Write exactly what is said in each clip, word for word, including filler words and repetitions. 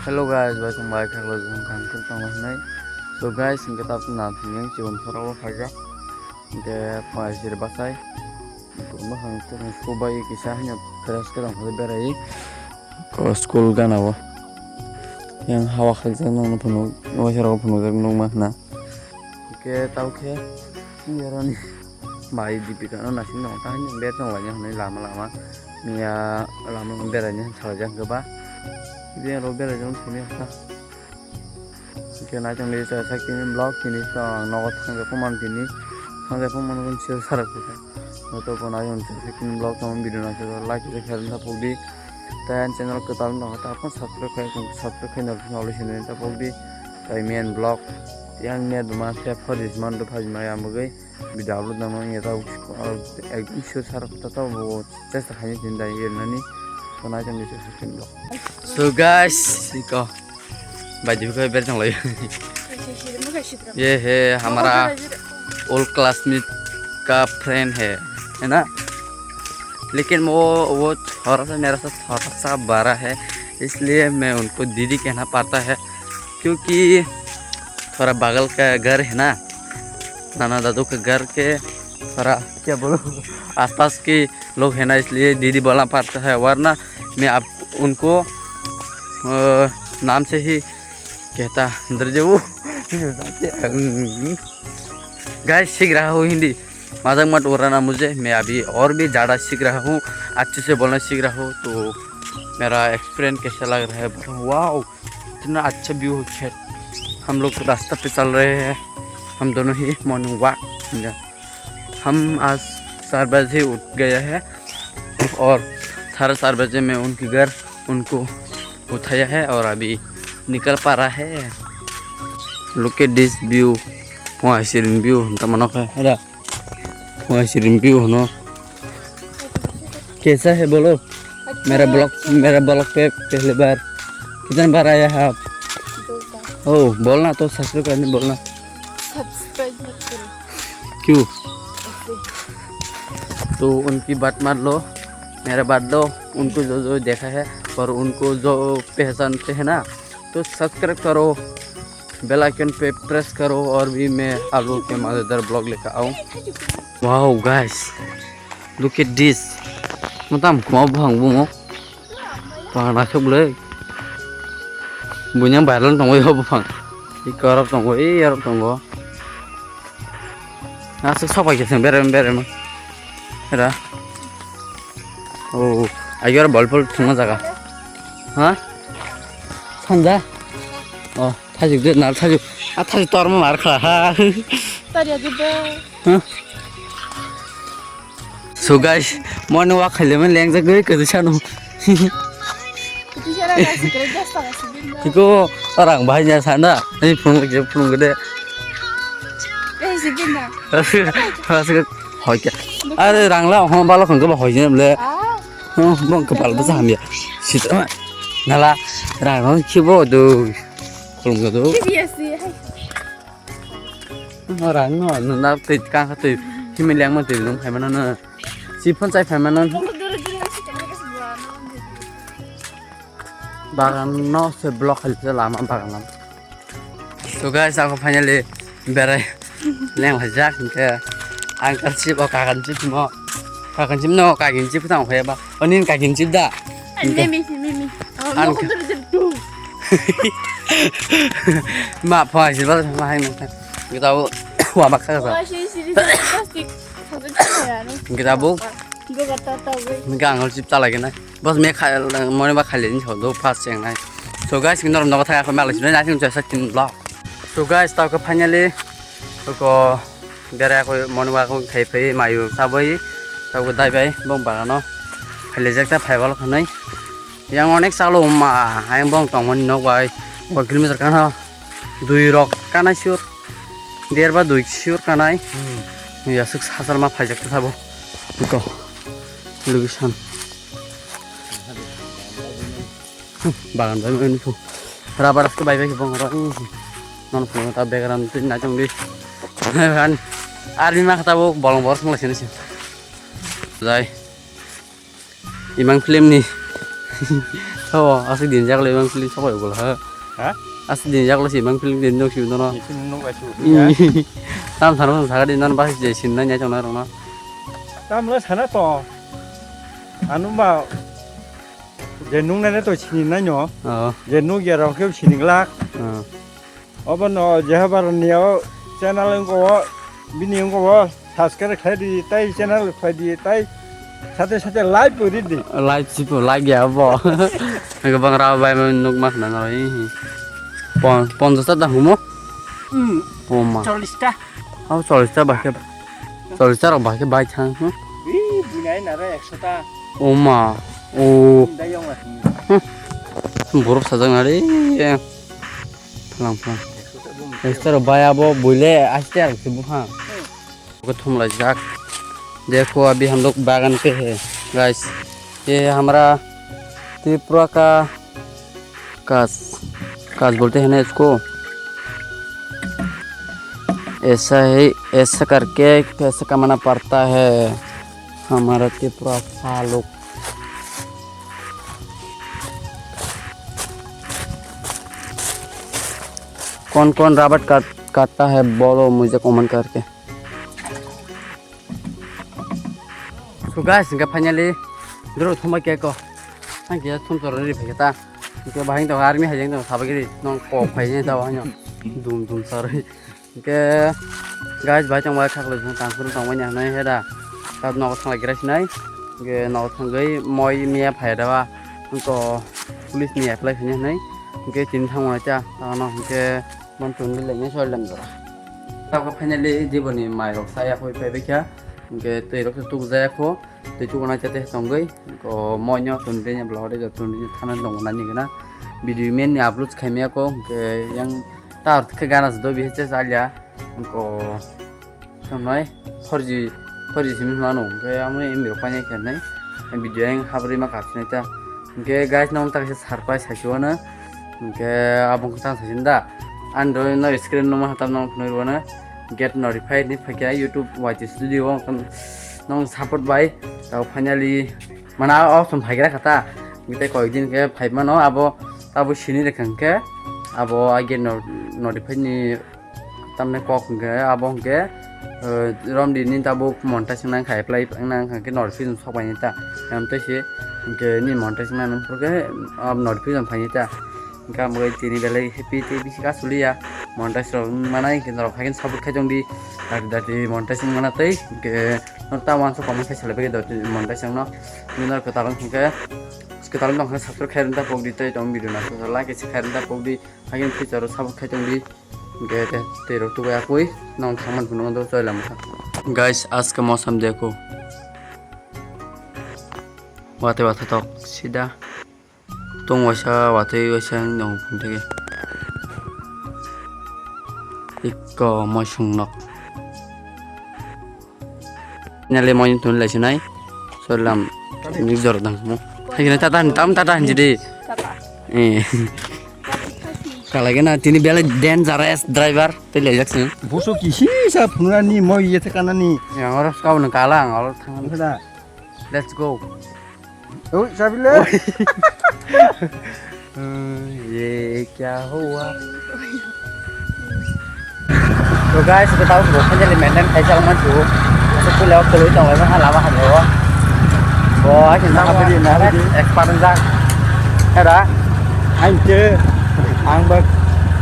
Hello guys, welcome back. Hello, jong kang kang tong lai. So guys, hingke tap na thang yang chibon thoro o phaja. Hingke phai sir basai. Kurma hang tu school bai kisa hanya fresh ke dong berai. Ko school gana o. Yang hawa khajak nang phunu, o sero phunu jak nung ma na. Hingke tau khe yarani. Bai Dipika no naising no ta hini ber tong lai hwnwi lama lama miya lama lama berai ni salai jak hwnkhe ba. Bini aro berai jak simi hwnkha. Hwnkhe naitong ni sa sakini vlog tini sa ang nogo thang jak phuman tini. Thang jak phuman gun sil sarak kha. Noto ko naitong sa sakini vlog tong video naising like khe share ta pokdi. Tai ang channel kwtal no ta phone subscribe khai subscribe khai no always ni ta pokdi. Tai main vlog yang net ma se for this month phaji ma yang bagwi. Video upload nang nang ya tau ekdom sure sar ta tau bo chesta khaini tin dai yer nani to nai tang bisa sakin lo. So guys, iko baju ko ber tang lai. ये है हमारा old classmate का फ्रेंड है, है ना? लेकिन वो वो थोड़ा सा मेरा से थोड़ा सा बड़ा है, इसलिए मैं उनको दीदी कहना पड़ता है, क्योंकि थोड़ा बगल का घर है ना, नाना दादू के घर के थोड़ा क्या बोलो आसपास के लोग है ना, इसलिए दीदी बोलना पड़ता है, वरना मैं आप उनको अ, नाम से ही कहता। गाइस, सीख रहा हूँ हिंदी, मजाक मत उड़ाना मुझे, मैं अभी और भी ज़्यादा सीख रहा हूँ, अच्छे से बोलना सीख रहा हूँ। तो मेरा एक्सपीरियंस कैसा लग रहा है? वाओ, इतना अच्छा व्यू है खेत। हम लोग रास्ता पे चल रहे हैं, हम दोनों ही मॉर्निंग वॉक। हम आज चार बजे उठ गया है और साढ़े चार बजे में उनके घर उनको उठाया है और अभी निकल पा रहा है। Look at this view. Wah, sirin view. Teman apa? Ada. Wah, sirin view, no. कैसा है बोलो? मेरा ब्लॉग, मेरा ब्लॉग पे पहली बार। कितनी बार आया है आप? ओ, बोलना तो, सब्सक्राइब करने बोलना। सब्सक्राइब मत करो। क्यों? तो उनकी बात मान लो, मेरा बात लो। उनको जो जो देखा है और उनको जो पहचानते हैं ना, तो सब्सक्राइब करो, बेल आइकन पे प्रेस करो और भी मैं आप लोगों के मज़ेदार ब्लॉग लेकर आऊँ। Wow guys, look at this. Matam kuma buphang bungo. Pangna sok le. Bunyang viral tongo yo buphang. Ikorok tongo, iyarok tongo. Aswk sok bai khe bere bere ma. Era. Oh, ayo bol bol thungma jaga. Ha? Sanja? Oh, thajik de nar thajik. A thajik torma mar kha ha. Tari adi de. Huh? So guys, morning walk khaile men leng jagoi kadu sanu. Kiti sara ga sikre jasta ga sibin da. Iko orang bahaya sana. Ini phone ke phone gede. Eh sibin da. Rasa rasa hoi kya. Are rangla hon balo khang ba hoi jemle. Ah. Hon bong kepal ba hamya. Sita nala rang khibo do. Khulum do. Yes yes. Ora no, no na twi kang kha twi. Himel yang ma twi nung phai mano no. Si phone chai phai mano. Bagan no se block khali se lama bagan lama. So guys, ako finally berai leng hajak hingke ang kar chip o kagan chip mo. Kagan chip no kagin chip tang phai ba. Onin kagin chip da. Mimi mimi. Ang Ma phai si ba ma hai nang. Kita bu wa bak sa. Kita bu nang ang chip ta lagi na. Bos me kha moni ba khali ni so do pas cheng nai. So guys, kin dor nogo thaya ko ma lagi na sing sa tin block. So guys, ta ko finally ko Bera ko moni ba ko khai phai mayu saboi ta ko dai bai bong bagano. Khali jak ta phai bal khanai. Yang onek salo ma, ayang bong tongmani nok bai, one kilometer kana, dui rok kana sure, der ba dui sure kanai. Hmm. Ya suk sasal ma phai jak ta sabo. Ko. Location. Bagan bai mani ko. Rabar aske bai bai bong ro. Non phone ta background tu na jong di. Kan army ma kata bo bolong bor sung la sini sini. Jai. Imang film ni. Tho, aswk din jak le mang feeling sabai ugol ha. Ha? Aswk din jak le si mang feeling din nok si dono. Ni feeling nok asu. Tam thar mang saga din non ba je sin na nya chong na rong na. Tam le sana to. Anu ba je nung na to sini na nyo. Oh. Je nung ya rong ke sini glak. Oh. Obono Jehobar ni o channel wngko o, bini wngko o subscribe khlai di, tai channel khlai di, tai sate sate like bo ri di. Like sipo, like ya bo. Gabang rao bai man nuk mas na nai. Pon, ponjos ta da humo? Hmm. Oma. Chollis ta. Oh, chollis ta bahke. Chollis ta rok bahke bai thang. Hmm? Ih, bunai nara ekso ta. Oma. O. Dai yong la. Hmm. Borok sajak nari. Phalang phalang. Extra baya bo buile aste ar se buphang. Ko thumlai jak. देखो अभी हम लोग बागान पे है, गाइस। ये हमारा त्रिपुरा का काज, काज बोलते हैं ना इसको। ऐसा ही, ऐसा करके पैसा कमाना पड़ता है हमारा त्रिपुरा का लोग। कौन कौन रबड़ काट, काटता है, बोलो मुझे कमेंट करके। So guys, hingke finally doro thoma cake ko. Ang khe thum chorani ri phaikhe ta. Hingke bahai tong army hai jeng tong sabagiri nong kok phai jeng ta bahai no. Dum dum chorwi. Hingke guys, bai tong bai khaklo jeng tang suru tong bai ni hanai heda. Ta nogo thang lai gira sinai. Hingke nogo thangwi moi miya phai da ba. Hingke police ni apply khaini hanai. Hingke tini thang bai cha. Ta no hingke Mon tundri lengya soi lam jora. Tabuk finally jiboni mai rok saya hoi phai bekha. Hingke twi rok se tuk jaya kho. Twi tuk nai chate tongwi. Ko moino tundri nya bla hore jo tundri nya thana tong nani gana. Video men ni upload khaimya ko. Hingke yang tar khe gana se do bihe che salya. Ko Songnai four G, four G simi hwnmano, hwnkhe amo M B rok painai khe nai, video ayang habri ma kapsinai ta. Hwnkhe guys, nong tak se surprise hai se wano, hwnkhe abo wngkha tang saisin da. Ani doi no screen no ma hatam nong phunui rwano, get notified ni phaikha YouTube Y T Studio o, nong support bai, tao finally mana option phaigra kha ta. Hwnkhe koi din khe phai mano abo, abo sini rekha hwnkhe abo a get no-, notified ni Tamni kok hwnkhe abo hwnkhe, eh, romdi ni tabuk montage wngna kha apply wngna wngkha khe notification sok bai ta. Em tei se hwnkhe ni montage wngna nung phuru khe, ah, notification phai ta. Hwnkhe amo tini belai happy tei bisi ka suliya. Montage rok wng manai hwnkhe norok hai khe support khai tong di. Dati dati montage wng mana tei hwnkhe norok ta uansuk comment khai salai bagwi dati montage wngno. Nini norok kwtal wng khe kwtal wng tong khe subscribe khai rwna pok di tei tong video no like se khai rwna pok di. Haikhe future o support khai tong di. Hwnkhe tei tei rok tubai akui nong thangman phunukgo do choi lama kha. Guys, आज का मौसम देखो। Watwi watwi tok sida. Tong waisa watwi waisa nong phunukgo. Ikko moisung nok. Nale moin tun lai sinai. Solam. Ni jor dang mo. Hai kena tata ni tam tata ni jadi. Tata. Eh. Kalai kena tini bela dangerous driver te le jak sini. Boso kisi sa phunani mo iye te kanani. Yang orang kau nang kalang, orang tangan. Sudah. Let's go. Ui, sabi le. ये क्या हुआ? To guys, kita tahu bukan jadi maintain kayak jalan maju. Masuk kuliah waktu itu nggak masalah lah, makan lo. Wah, kita Nah, apa di, nah, apa di? Expert enggak? Ada? Ang ke, ang bak,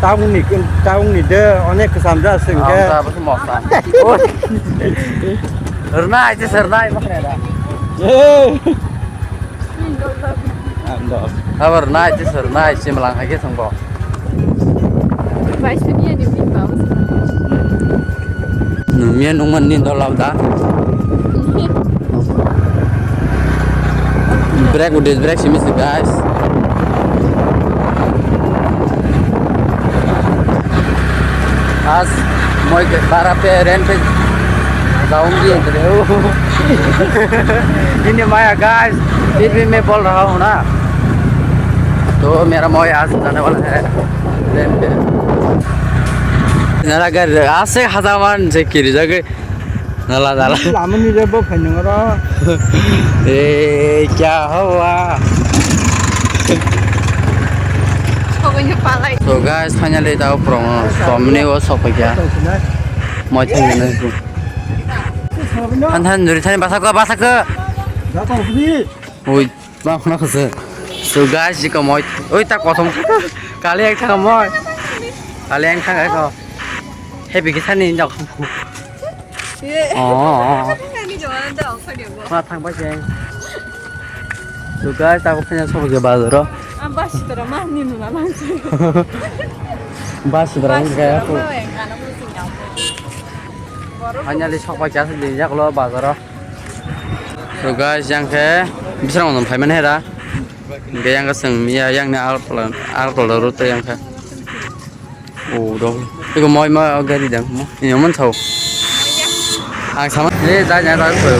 tahu ni, tahu ni deh, onek kesandra sih, Ang ke. Apa sih mau kan? Oh. Renai aja, renai, makan ada. Eh. Habar nai, tisor nai, simlang hai khe thangbo. Bai suniya ni bini baba. Numiya nungman ni dolab da. Brake udes, brake simi se, guys. आज मैं बारह पे रेंट पे जाऊंगी। Ini maya guys, फिर भी मैं बोल रहा हूँ ना, तो मेरा मॉय आज जाने वाला है रेंट पे। Nara gari ase hazaman je kiri jage. Nala, nala. Lamani rebo phainang oro. Eh, kya hua? So guys, finally tao prong somni o sok paikha. Moi thang ni nai. Han han juri thani basa ko, basa ko. Ui, ba khna khase. So guys, jiko moi. Ui, ta kothom. Kali ek thang moi. Kali ek thang ko. Happy ki thani jok. Oh, oh, oh. Ani jawab da, okhani bo. Ma thang ba jeng. So guys, ta ko phanya sok je bazaro. Ang bus sitra ma ni nuna lang. Bus sitra ang kaya ko. Finally sok ba jasa di jak lo bazaro. So guys, yang khe bisrang on phai man hera. Ge yang ka seng miya yang ni al plan, al plan ro te yang khe. Oh, dong. Iko moi ma gari dang mo. Ini man thau. Ang sama. Eh, da nya da ko.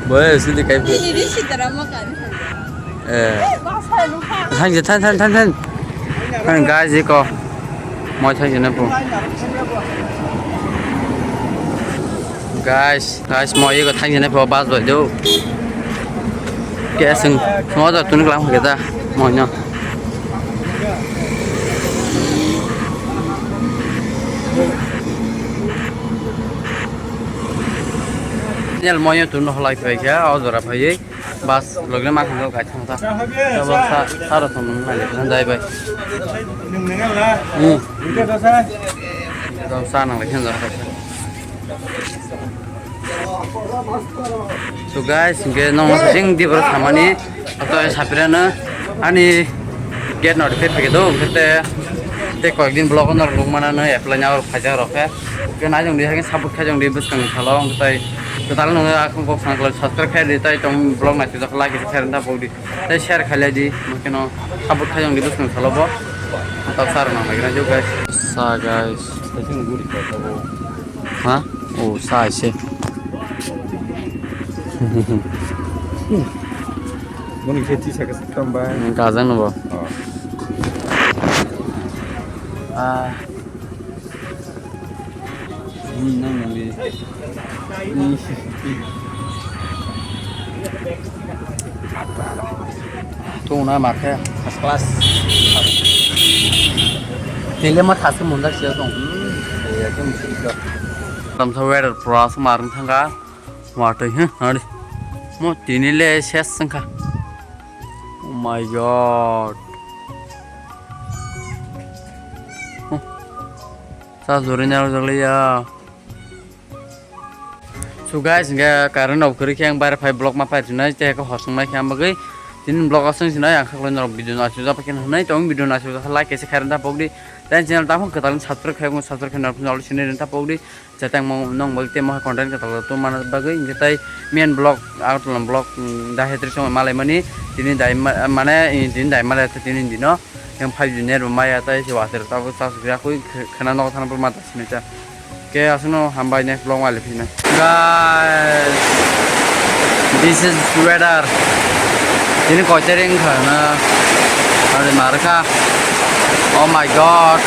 Boy, sini kai. Ini di sitra ma kan. Eh. Than je, than, than, than, than. Than, guys, iko. Moi thang je na po. Guys, guys, moi iko thang je na po bus bai do. Ke sing, mo da tun klang ke da. Mo nya. Nyal mo nya tun holai kai kya, o jora phai. Bus logre ma thang kai thang ta. Tabo sa, sa ro thang nang lai thang dai bai. Hmm. Tabo sa nang lai thang dai bai. So guys, hingke nong sing di boro samani, ato sapirano ani gate notified phai do, hingke te, te koyekdin vlog no nung mana no apply na or phaijak rok khe, hingke nai jong di hingke support khai jong di bwskang ni salo, hingke tai, kwtal nung akung kok sang subscribe khai di tai tong vlog nai sijak like khai rwna pokdi. Tei share khailai di, mokeno support khaiyong di bwswng salo bo. Tau sar nang lai gra jo guys. Sa guys. Ha? Oh, sa ise. Moni khe tisa ka sa tamba. Gajang no bo. Oh. Ah. Hmm, nang nang di. Hmm. Tong na ma khe first class. Tele ma thas ke monda sia tong. Hmm, ya ke musi ka. Tamsa weather pro as mar thang ka. Watwi, huh? Ari. Mo tini le ses wngkha. Oh my God. Huh. Sa jori na rwjak liya. So guys, hingke current off kwrwi khe ang bare phai vlog ma phai rwnai tei khe hosong nai khe ang bagwi. Tini vlog aswng sinai ang khaklai norok video no achuk jak khe hwnwi tong video no achuk jak like kaisa khairok ta pokdi. Tei channel tamo kwtal subscribe khai subscribe khai norok sinai rwna ta pokdi. Jatang mo nong bagwi tei mo content kwtal to mana bagwi hingke tai main vlog, outline vlog, mm, da hetri song malai mani tini dai ma-, mane, eh, tini dai malai tini dino yang five G net bo maya tai se water ta bo charge gra khui khena nogo thana bo mata sini ta. Ke aswkno hambai next vlog malai phina. Guys, this is weather. Tini koi tarik wngkha na? Ari markha. Oh my God.